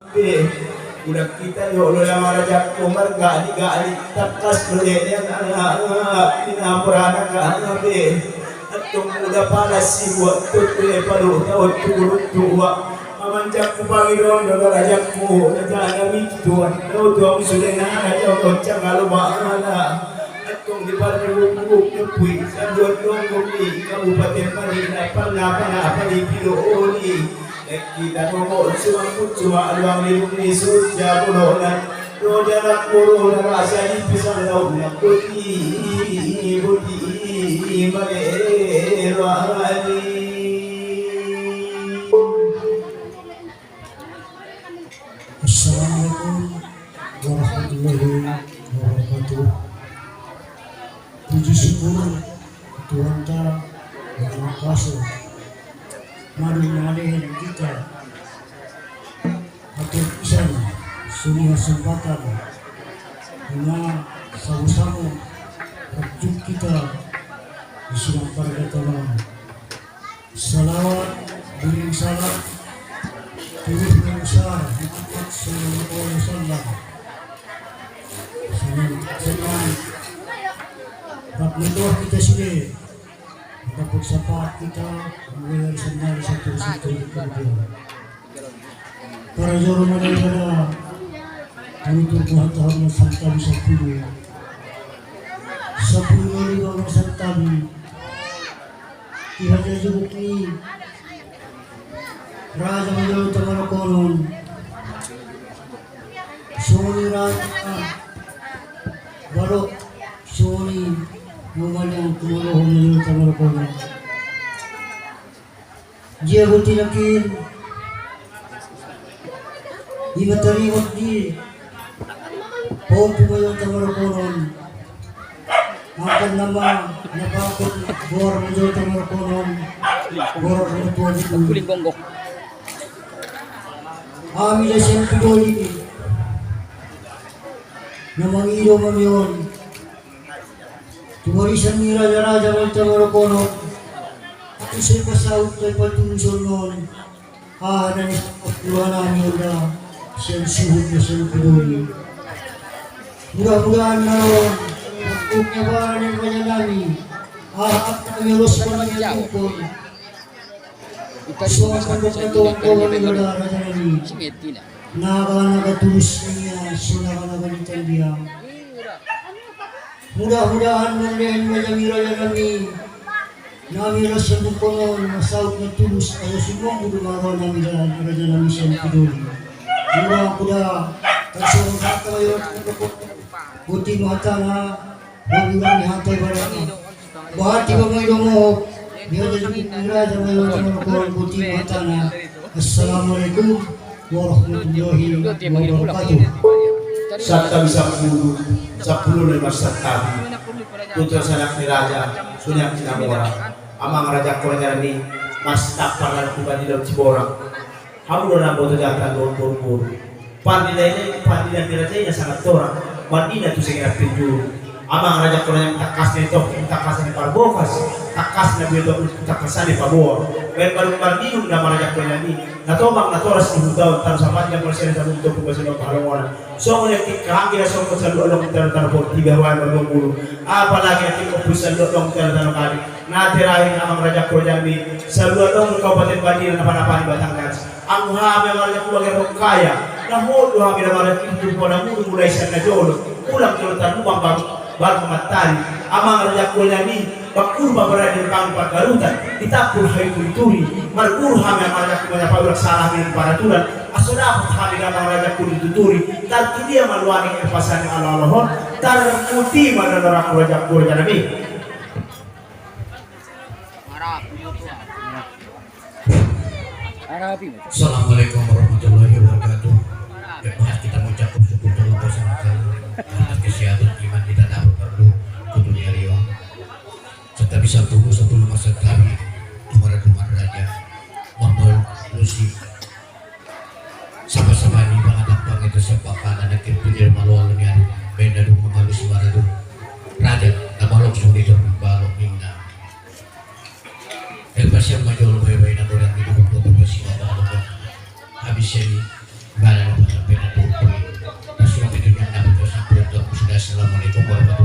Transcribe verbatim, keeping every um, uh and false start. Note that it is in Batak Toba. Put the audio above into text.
Be, ulang kita jo lo na maraja ko marga di gali takas lo le ne anak pinaporana ka be. Antong udah panas si buat tu tu le palu tau tu guru tua. Aman jakku pangiron do rajakku na jana mitu. Tau tuang sudah na raja ko cangalo bana. Antong di pargubuk nepui saduan donggo di Kabupaten Madina parna pana padi pilo oli. Kita nongol suang kucuma aluang ni bumi soja bolona. Roja na koro na rasa di pisang laut na boti boti male rohani. Assalamualaikum warahmatullahi wabarakatuh. Puji syukur Tuhanta yang Maha Kuasa. Madung mangalehe hita atur pisan suni hasempatan na sabu-sabu rajut kita di sidang pargatanan. Salawat, buring salak, tuduh na besar, Muhammad sallallahu alaihi wasallam. Senang, senang. Rap mendoh kita sudah. Mendapuk sapa kita, mulai dari senang satu satu di kemudian. Para joro mana pada menutur Tuhan Tuhan santabi sapulu. Sapulu lima santabi. Di hajajukni Raja Majalo Tamarakonon. Soni Raja Balok Soni Mumaliang Kumoloho Majalo Tamarakonon. Dia boti nakin ima taringot di Pompu Majalo Tamarakonon. Angkan nama na pakon goar Majalo Tamarakonon. Goar na tuan itu. Kuling gonggok. Ami da sian Pidoli na mangido mamion. Tu barisan ni raja-raja Majalo Tamarakonon. Aku sai pasaut tai patuluson non. Aha na ni paturuan ni Honda sian suhut na sian Pidoli. Mudah-mudahan na ro waktu kebaran ni raja nami. Aha angka nami los pada ni angkon. Songon mandok na tongko ni raja nami. Naga-naga tulus ni ia so naga-naga ni tandiang. Mudah-mudahan mendeng na jami raja nami. Nami rasa bukonon na saut na tulus asa sumombu do maro nami raja nami sian Pidoli. Mudah-mudahan tarsongon hata yo. Boti ma hatana. Boti ma hatana. Boti ma hatana. Boti ma hatana. Boti ma hatana. Boti ma hatana. Assalamualaikum warahmatullahi wabarakatuh. Santabi sampulu, sampulu na lima santabi. Putra sanak ni raja, sunak cinamora. Amang raja ko raja ni mas tapar na tuba di laut Siborang. Hamu do na boto jata do borbor. Pandila ini, pandila ni raja ini sangat torang. Mandina tu sengera pinjuru. Amang raja ko raja ni tangkas ni tok, tangkas ni parbokas, tangkas ni biotok, tangkas ni paboa. Baen balung marninum na maraja ko raja ni. Na tobang na toras ni hutaon taru sapati na maraja ni tabung topung basi na pahalongonan. Songon yang tingkahanggi na songon saluhut adong tano tano portibi haruayan margomulu. Apalagi na tingkahanggi saluhut adong tano tano kali. Na terakhir amang raja ko raja ni saluhut adong Kabupaten Madina na panapani Batangas. Anggo hami amang raja ko bagian Rongkaya na hot do hami na maraja ko raja ni tu pona mulu mulai sian na jolo. Ulang jolo tarlumobi baru baru mantari. Amang raja ko raja ni. Bangkulu ma berada di panggung pargarutan, ditampul hayu turituri, marguru hami amang raja ko raja ni paulak salah hami di paraturan, aso dapot hami amang raja ko raja ni tuturi, tartudia ma luani erpasan ni alohon, tarputi ma danorang raja ko raja nami. Assalamualaikum warahmatullahi wabarakatuh. Lepas kita mengucap syukur terhadap Allah Subhanahu wa Taala atas kesehatan iman kita dapat perlu kutu nyari. Santabi sampulu, sampulu ma santabi. Tumara tumara raja. Mambal lusi. Sapa sapa ni pangadang pangetu sapa kana na kirpinir malualu ni adu. Benda dung mangalusi maradu. Raja na balok sude jor balok ninna. Elpasian ma jolo bae bae na godang ni dukung dukung pasi na balok. Habis ini bala na Assalamualaikum warahmatullahi